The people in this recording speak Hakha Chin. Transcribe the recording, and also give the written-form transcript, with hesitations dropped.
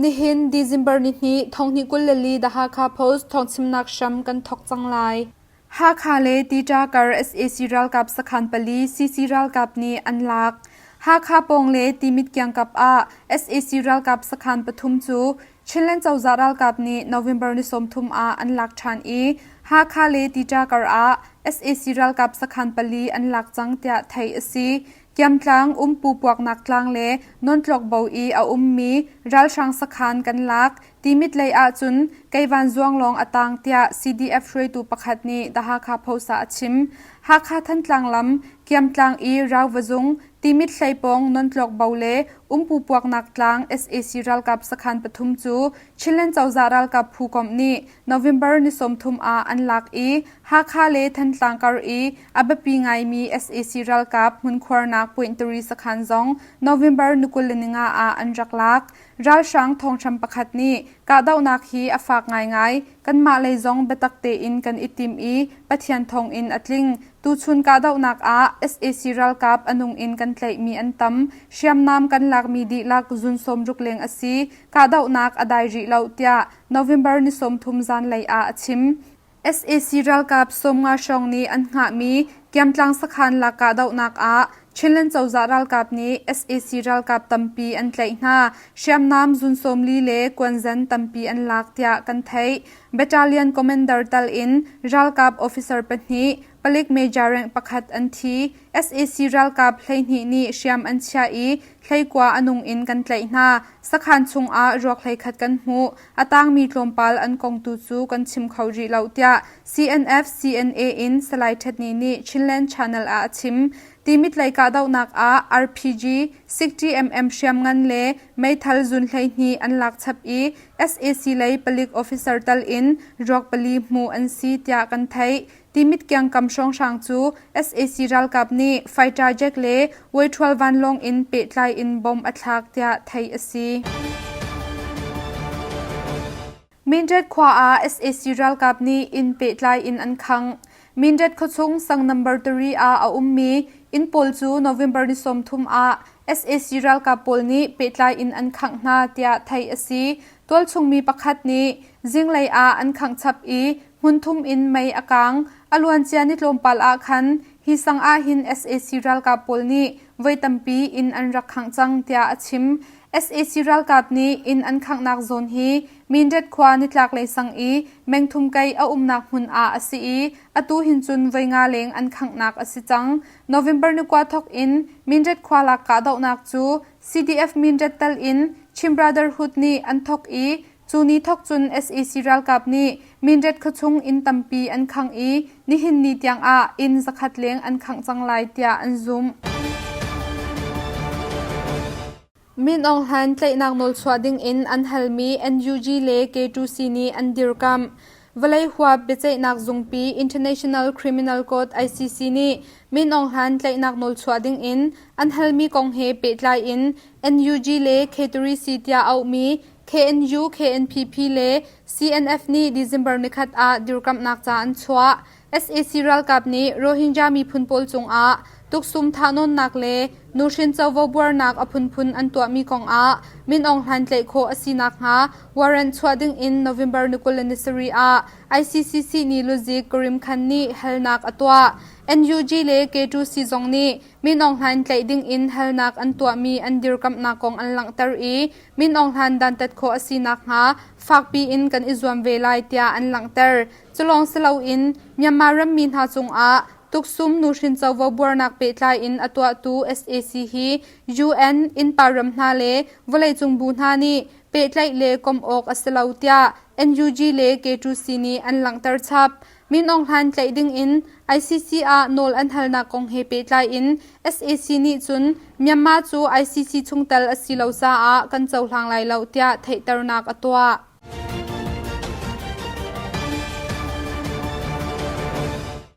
Nihin December nihnih thonghnih 24 The Hakha Post thawngchimnak hram kan thawk cang lai. Hakha le Tita kar sac ralkap sakhan pali CC ralkap nih an lak. Hakha pawng le Timit kiangkap ah sac ralkap sakhan pathum cu Chinland cozah ralkap nih November ni 30 ah an lak ṭhan i Hakha le Tita kar ah sac ralkap sakhan pali an lak cang tiah theih a si. Kiamtlang umpu puaknak tlang le Nawntlawk bo i a ummi ralhrang sakhan kan lak. Timit lei ahcun Keivan zuang lawng a tang tiah CDF hruaitu pakhat nih The Hakha Post ah a chim. Hakha Thantlang lam Kiamtlang i Rauva zung, Timit hleipawng Nawntlawk bo le umpu puaknak tlang sac ralkap sakhan pathum cu Chinland cozah ralkap phu komh nih November ni 30 ah an lak i Hakha le Thantlang kar i a biapi ngaimi sac ralkap hmunkhuarnak Point-three sakhan zong November ni 25 ah an rak lak. Ralhrang thonghram pakhat nih kahdohnak hi a fak ngaingai, kanmah lei zong biatak tein kan i tim i Pathian thawngin a tling. Tuchun kahdohnak ah sac ralkap a nung in kan tlaihmi an tam, hriamnam kan lakmi dihlak zun 60 leng a si, kahdohnak a dai rih lo tiah November ni 30 zanlei ah a chim. Sac ralkap 50 hrawng nih an hngahmi Kiamtlang sakhan lak kahdohnak ah Chinland cozah ralkap nih sac ralkap tampi an tlaih hna. Hriamnam zun 40 le kuanzan tampi an lak tiah kan theih. Battalion commander tal in ralkap officer pahnih, palik major rank pakhat an thi. Sac ralkap 12 nih hriam an chiah i 19 a nung in kan tlaih hna. Sakhan chungah ruak 11 kan hmuh. A tangmi tlawmpal an kong tu cu kan chim kho rih lo tiah CNF CNA in Salai Htet-Ni nih Chinland Channel ah a chim. Timit lei kahdohnak ah RPG 60mm hriamngan le meithal zun 12 an lak chap i sac lei palik officer tal in ruak pali hmuh an si tiah kan theih. Timit kiangkam hrawnghrang cu sac ralkap nih fighter jet le Weiṭhual vanlawng in pehtlai in bomb a thlak tiah theih a si. Mindat khua ah sac ralkap nih inn pehtlai in an khangh. Mindat khuachung sang number 3 ah a ummi inn pawl cu November ni 30 ah sac ralkap pawl nih pehtlai in an khangh hna tiah theih a si. Tualchung mi pakhat nih zinglei ah an khangh chap i Hmunthum in mei a kaang. A luancia ni tlawmpal ah khan hi sang ahhin sac ralkap pawl nih voi tampi inn an rak khangh cang tiah a chim. Sac ralkap nih inn an khanghnak zawn hi Mindat khua nitlaklei sang i mengthum kei a umnak hmun ah a si i atu hin cun voi nga leng an khanghnak a si cang. November ni kua thawk in Mindat khua lak kahdohnak cu CDF Mindat tal in Chin Brotherhood nih an thawk i Cu ni thawk cun sac ralkap nih Mindat khuachung inn tampi an khangh i nihin ni tiangah inn zakhat leng an khangh cang lai tiah an zumh. Min Aung Hlaing tlaihnak nawlchuah dingin an halmi NUG le K2C nih an dirkamh. Vawlei huap biaceihnak zungpi International Criminal Court ICC nih Min Aung Hlaing tlaihnak nawlchuah dingin an halmi kong he pehtlai in NUG le K3C tiah auhmi KNU, KNPP le CNF nih December nikhat ah dirkamhnak ca an chuah. Sac ralkap nih Rohingya miphun pawl cungah tuksum thahnawnnak le nuhrin covo buarnak a phunphun an tuahmi kongah Min Aung Hlaing tlaih khawh a si nakhnga warrant chuah dingin November ni 27 ah ICC sihni luzik Karim Khan nih halnak a tuah. NUG le K2C zong nih Min Aung Hlaing tlaih dingin halnak an tuahmi an dirkamhnak kong an langhter i Min Aung Hlaing dantat khawh a si nakhnga fakpi in kan i zuam ve lai tiah an langhter. Culawng si loin Myanmar rammi hna cungah tuksum nuhrin covo buarnak pehtlai in a tuahtu sac hi UN innpa ram hna le vawleicung bu hna nih pehtlaih le komh awk a si lo tiah NUG le K2C nih an langhter chap. Min Aung Hlaing tlaih dingin ICC ah nawl an halnak kong he pehtlai in sac nih cun Myanmar cu ICC chungtel a si lo caah kan cohlang lai lo tiah theihternak a tuah.